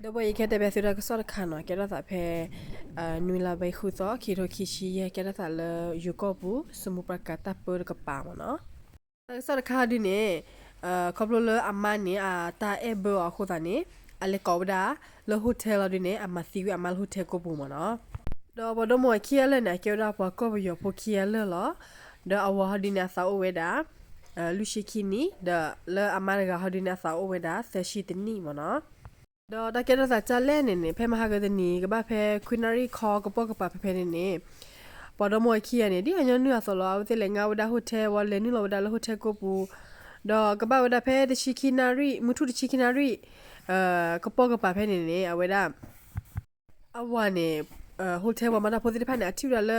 ဒီပုၢ်ဝဲၢ် ယကတဲဘၣ်သုတၢ်ကစီၣ်တခါနီၤ, ကဲထီၣ်သးဖဲ နွံလါဘၣ်ဃုသီ ခံထိခံဆံယဲၢ် ကဲထီၣ်သးလၢယိၤကီၢ်ပူၤ စမူပှၤကၤတၢ်ပၢတကပၤမ့ၢ်နီၤ. တၢ်ကစီၣ်တခါဒုန့ၣ် ခီဖျိလၢအမါန့ၣ် အတၢ်အဲၣ်ဘၢအီၤအဃိသတးန့ၣ် အလဲၤကိးဝဲဒၣ်လၢ hotel လီၤဒုန့ၣ် အမၤသံဝဲအမါလၢ hotel ကိးပူၤမ့ၢ်နီၤ. ဒီးပှၤဒီမါဝၤခံဂၤလၢာ်န့ၣ် အကဲဝဲဒၣ်ပှၤကီၢ်ပယီၤဖိခံဂၤလၢာ်လီၤ. ဒီးအဝၤဟီဒုန့ၣ် အသးအိၣ်ဝဲဒၣ် လွံၢ်ဆံခံနံၣ်, ဒီးလၢအမါတဂၤဟီဒုန့ၣ် အသးအိၣ်ဝဲဒၣ် သၢဆံတနံၣ်မ့ၢ်နီၤ. ဒီးတၢ်ကဲထီၣ်သးကၢ်လဲၣ်န့ၣ်န့ၣ် ဖဲမဟါကတနံၤ ကဘၣ်ဖဲခွံနၣ်ရံၣ်ခီကပိာ်ကပၤဖဲဖဲန့ၣ်န့ၣ် ပှၤဒီမါဝၤခံဂၤန့ၣ် ဒ်အညီနုၢ်အသိးလီၤ, အဝဲသ့ၣ်လဲၤငါဝဲဒၣ် hotel ဝံၤ လဲၤနုာ်လီၤဝဲဒၣ်လၢ hotel ကိးပူၤ, ဒီးကဘၣ်ဝဲဒၣ်ဖဲတဆံခံနၣ်ရံၣ် မုၢ်ထူၣ်တဆံခံနၣ်ရံၣ် ကပိာ်ကပၤဖဲန့ၣ်န့ၣ် အဝဲဒၣ် အဝၤန့ၣ် hotel ပှၤမၤတၢ်ဖိသ့ၣ်တဖၣ်န့ၣ် အထံၣ်ဝဲဒၣ်လၢ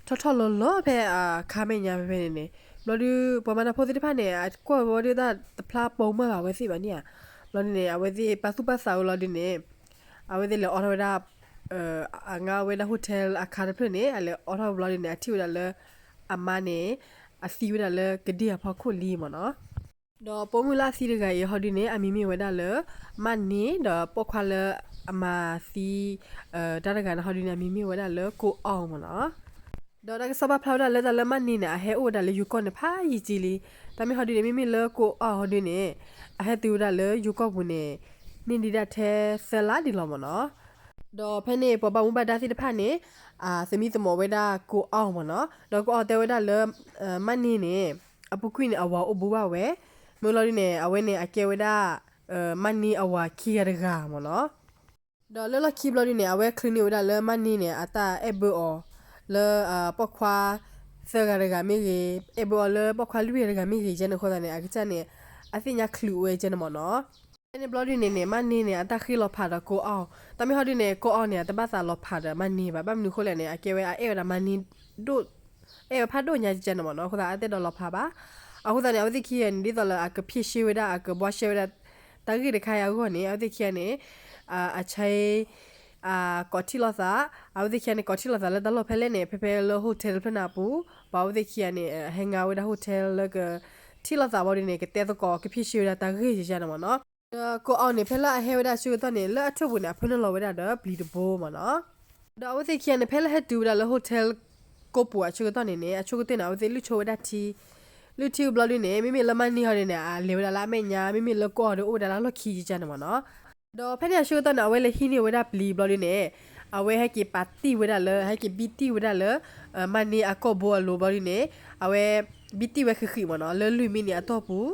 ထီၣ်ထီၣ်လီၤလီၤဖဲအခါမဲာ်ညါဖဲဖဲန့ၣ်န့ၣ်, ဘျီဒုး ပှၤမၤတၢ်ဖိသ့ၣ်တဖၣ်န့ၣ် အကွၢ်ဝဲဒၣ်တဖျါပိာ်မၢၢ်ဘၣ်ဝဲသ့ၣ်ဘၣ်န့ၣ်ဧါ. ဘျီဒုန့ၣ် အဝဲသ့ၣ်ပာ်သူၣ်ပာ်သးဝဲလီၤဒုန့ၣ် အဝဲသ့ၣ်လဲၤအိးထီၣ်ဝဲဒၣ် အငါဝဲဒၣ် hotel အခါတဖျၢၣ်န့ၣ် အလဲၤအိးထီၣ်ဘျီဒုန့ၣ် အထံၣ်ဝဲဒၣ်လၢ အမါန့ၣ် အသံဝဲဒၣ်လၢကဒ့ၣ်အဖီခိၣ်လံမ့ၢ်နီၤ. ဒီးပိာ်မုၣ်လၢအသံတဂၤအံၤဟီဒုန့ၣ် အမံၤမ့ၢ်ဝဲဒၣ်လၢ မၢ်န့ၢ်, ဒီးပိာ်ခွါလၢအမၤသံ တၢ်တဂၤန့ၣ်ဟီဒုန့ၣ် အမံၤမ့ၢ်ဝဲဒၣ်လၢကိအီၣ်မ့ၢ်နီၤ. ဒီးတၢ်ကစီၣ်ပာ်ဖျါဝဲဒၣ်လၢတၢ်လၢမၢ်န့ၢ်န့ၣ် အဟဲအိၣ်ဝဲဒၣ်လၢယိၤကီၢ်န့ၣ် ဖးယံာ်ကံလံ. တၢ်မ့ၢ်ဟီဒုန့ၣ် မ့မ့ၢ်လၢကိအီၣ်ဟီဒုန့ၣ် အဟဲတုၤဝဲဒၣ်လၢယိၤကီၢ်ပူၤန့ၣ် န့ၢ်ဒံးဒၣ်ထဲသၢလါဒံးလီၤမ့ၢ်နီၤ. ဒီးဖဲန့ၣ် ပှၤဘၣ်မူဘၣ်ဒါသ့ၣ်တဖၣ်န့ၣ် သမံသမိးဝဲဒၣ်ကိအီၣ်မ့ၢ်နီၤ. ဒီးကိအီၣ်တဲဝဲဒၣ်လၢ မၢ်န့ၢ်န့ၣ် အပူၤကွံာ်န့ၣ် အဝၤအိၣ်ဘူးဘၣ်ဝဲ, မ့ၢ်လီၤဒုန့ၣ် အဝဲန့ၣ်အကဲဝဲဒၣ် မၢ်န့ၢ်အဝၤခံဂၤတဂၤမ့ၢ်နီၤ. ဒီးလၢလီၢ်ခံဘျီဒုန့ၣ် အဝဲချုးန့ၢ်ဝဲဒၣ်လၢမၢ်န့ၢ်န့ၣ် အတၢ်အဲၣ်ဘၢအီၤ လၢပိာ်ခွါသၢဂၤတဂၤမ့ၢ်ဂ့ၤ, အဲၣ်ဘၢအီၤလၢပိာ်ခွါလွံၢ်ဂၤတဂၤမ့ၢ်ဂ့ၤ ကဲန့ၣ်အဃိသတးန့ၣ် အကစၢ်န့ၣ် အသ့ၣ်ညါချုးဝဲကဲန့ၣ်မ့ၢ်နီၤ. ဖဲန့ၣ်ဘျီဒုန့ၣ်န့ၣ် မၢ်န့ၢ်န့ၣ် အတၢ်ဃ့လီၤဖးဒီးကိအီၣ်, တၢ်မ့ၢ်ဟီဒုန့ၣ် ကိအီၣ်န့ၣ် အတဘၣ်သးလီၤဖးဒီးမၢ်န့ၢ်ဘၣ်, ဘၣ်မနုၤအဃိလဲၣ်န့ၣ် အကဲဝဲအအဲၣ်ဝဲဒၣ်မၢ်န့ၢ်ဒိၣ် အဲၣ်ဝဲဖးဒိၣ်ညါကဲန့ၣ်မ့ၢ်နီၤ. အဃိသတးအတအဲၣ်ဒိးလီၤဖးဘၣ်. အဃိသတးန့ၣ် အဝဲသ့ၣ်ခံဂၤန့ၣ် ဒ်သိးလၢအကဖ့ၣ်ရှဲဝဲဒၣ် အကဘှါရှဲဝဲဒၣ် တၢ်ဂ့ၢ်တခါအံၤအဂီၢ်န့ၣ် အဝဲသ့ၣ်ခံဂၤန့ၣ် အဆဲ ကိးထံၣ်လိာ်သး, အဝဲသ့ၣ်ခံဂၤန့ၣ် ကိးထံၣ်လိာ်သးလၢတၢ်လီၢ်ဖဲလဲၣ်န့ၣ် ဖဲဖဲလၢ hotel တဖျၢၣ်န့ၣ်အပူၤ, ပှၤအဝဲသ့ၣ်ခံဂၤန့ၣ် ဟဲငါဝဲဒၣ် hotel လၢကထံၣ်လိာ်သးဘျီဒုန့ၣ် ကတဲသကိးကဖ့ၣ်ရှဲဝဲဒၣ်တၢ်ဂ့ၢ်ကဲန့ၣ်မ့ၢ်နီၤ. ဒီးကိအီၣ်န့ၣ် ဖဲလၢအဟဲဝဲဒၣ်အဆၢကတီၢ်န့ၣ် လၢအထၢၣ်ပူၤန့ၣ် အဖၢနုာ်လီၤဝဲဒၣ်ဒီးပျံၤတဘိမ့ၢ်နီၤ. ဒီးအဝဲသ့ၣ်ခံဂၤန့ၣ် ဖဲလၢဟဲတုၤဝဲဒၣ်လၢ hotel ကိးပူၤအဆၢကတီၢ်န့ၣ်န့ၣ် အဆိကတၢၢ်န့ၣ် အဝဲသ့ၣ်လုၢ်ဆိဝဲဒၣ်ထံ, လုၢ်ထံဘျီဒုန့ၣ် မ့မ့ၢ်လၢမၢ်န့ၢ်ဟီဒုန့ၣ် အလဲၤဝဲဒၣ်လၢအမဲာ်ညါ, မ့မ့ၢ်လၢကိအီၣ်ဒီးအိၣ်ဝဲဒၣ်လၢလီၢ်ခံကဲန့ၣ်မ့ၢ်နီၤ. ဒီးဖဲန့ၣ်အဆၢကတီၢ်န့ၣ် အဝဲလဲၤဟံးန့ၢ်ဝဲဒၣ်ပျံၤဘျီဒုန့ၣ် အဝဲဟဲက့ၤပာ်တံၢ်ဝဲဒၣ်လၢ ဟဲက့ၤဘံတံၢ်ဝဲဒၣ်လၢ မၢ်န့ၢ်အကိာ်ဘိအလိၤဘျီဒုန့ၣ် အဝဲ ဘံတံၢ်ဝဲဃံးဃံးမ့ၢ်နီၤ လၢလွံၢ်မံးနံးအတီၢ်ပူၤ,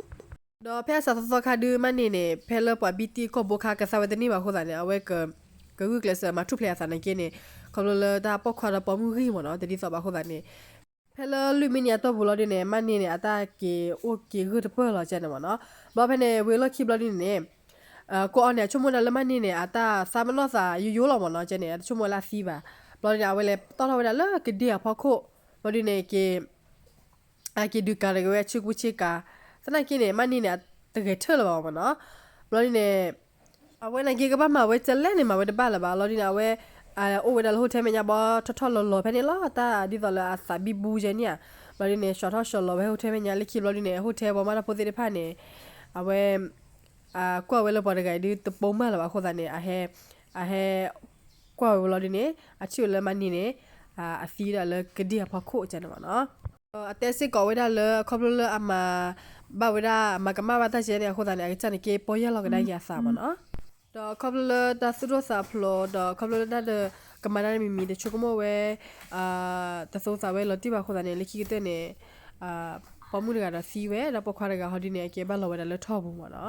ဒီးဖဲအစးသီသီခါဒု မၢ်န့ၢ်န့ၣ် ဖဲလၢပှၤဘံတံၢ်ကိာ်ဘိခါ ကသါဝဲတန့ၢ်ဘၣ်အဃိသတးန့ၣ် အဝဲ ကဂုာ်ကျဲးစၢးမၤထူၣ်ဖျဲးအသးနာ်က့န့ၣ် ခီဖျိလၢတၢ်ပိာ်ခွါဒီးပိာ်မုၣ်ဂံၢ်မ့ၢ်နီၤ တဒ်သိးဘၣ်အဃိသတးန့ၣ် ဖဲလၢလွံၢ်မံးနံးအတီၢ်ပူၤလီၤဒုန့ၣ် မၢ်န့ၢ်န့ၣ် အတၢ်က့ၤအိၣ်က့ၤဂၢၢ်တပၢၢ်လီၤကဲန့ၣ်မ့ၢ်နီၤ. ဘျီဖဲန့ၣ် ဝံၤလီၢ်ခံဘျီဒုန့ၣ် ကိးအီၤန့ၣ် အဆိကမိၣ်ဒၣ်လၢမၢ်န့ၢ်န့ၣ် အတၢ်သးပနီၣ်သးယိယိလီၤမ့ၢ်နီၤ ကဲန့ၣ် အတဆိကမိၣ်လၢအသံဘၣ်. ဘျီဒုန့ၣ် အဝဲလဲၤတီၣ်ထီၣ်ဝဲဒၣ်လၢကဒ့ၣ်အဖီခိၣ် ဘျီဒုန့ၣ် က့ၤ အက့ၤဒုးကၤတဂ့ၤဝဲဆ့ကူဆ့ကၤ သနာ်က့န့ၣ် မၢ်န့ၢ်န့ၣ် တဂဲၤထၢၣ်လၢၤဘၣ်မ့ၢ်နီၤ. ဘျီဒုန့ၣ် အဝဲနာ်က့ကဘၣ်မၤဝဲကလဲၣ်န့ၣ် မၤဝဲတဘၣ်လၢၤဘၣ်. ဘျီဒုန့ၣ် အဝဲ အိၣ်ဝဲဒၣ်လၢ hotel မဲာ်ညါဘီ ထီၣ်ထီၣ်လီၤလီၤဖဲန့ၣ်လီၤ တၢ်ဒ်သိးလၢအသးဘံဘူကဲန့ၣ်ဧါ. ဘျီဒုန့ၣ် ဆှီထီၣ်ဆှီလီၤဝဲ hotel မဲာ်ညါ လၢခံဘျီဒုန့ၣ် hotel ပှၤမၤတၢ်ဖိသ့ၣ်တဖၣ်န့ၣ် အဝဲ ကွၢ်ဝဲလၢပှၤတဂၤအံၤဒုတပိာ်မၢၢ်လၢၤဘၣ်အဃိသတးန့ၣ် အဟဲ အဟဲ ကွၢ်ဝဲလီၤဒုန့ၣ် အထံၣ်ဝဲလၢမၢ်န့ၢ်န့ၣ် အသံဝဲဒၣ်လၢကဒ့ၣ်အဖီခိၣ်ကဲန့ၣ်မ့ၢ်နီၤ. ဒီးအတဲစ့ၢ်ကီးဝဲဒၣ်လၢ ခီဖျိလၢအမၤဘၣ်ဝဲဒၣ် မၤကမၣ်ဘၣ်တၢ်ကဲန့ၣ်အဃိသတးန့ၣ် အကစၢ်န့ၣ်က့ၤပီၢ်ယၢ်လီၤကဒါက့ၤအသးမ့ၢ်နီၤ. ဒီးခီဖျိလၢတၢ်သူၣ်ဒိၣ်သးဖျိး ဒီးခီဖျိလၢတၢ်ဒီးကမၤတၢ်တမံၤမံၤ တဆိကမိၣ်ဝဲ တသိသးဝဲလီၤတံၢ်ဘၣ်အဃိသတးန့ၣ် လၢခံကတၢၢ်န့ၣ် ပိာ်မုၣ်တဂၤဒီးသံဝဲ ဒီးပိာ်ခွါတဂၤဟီဒုန့ၣ် အကဲဘၣ်လီၤဝဲဒၣ်လၢထီၣ်ပူၤမ့ၢ်နီၤ.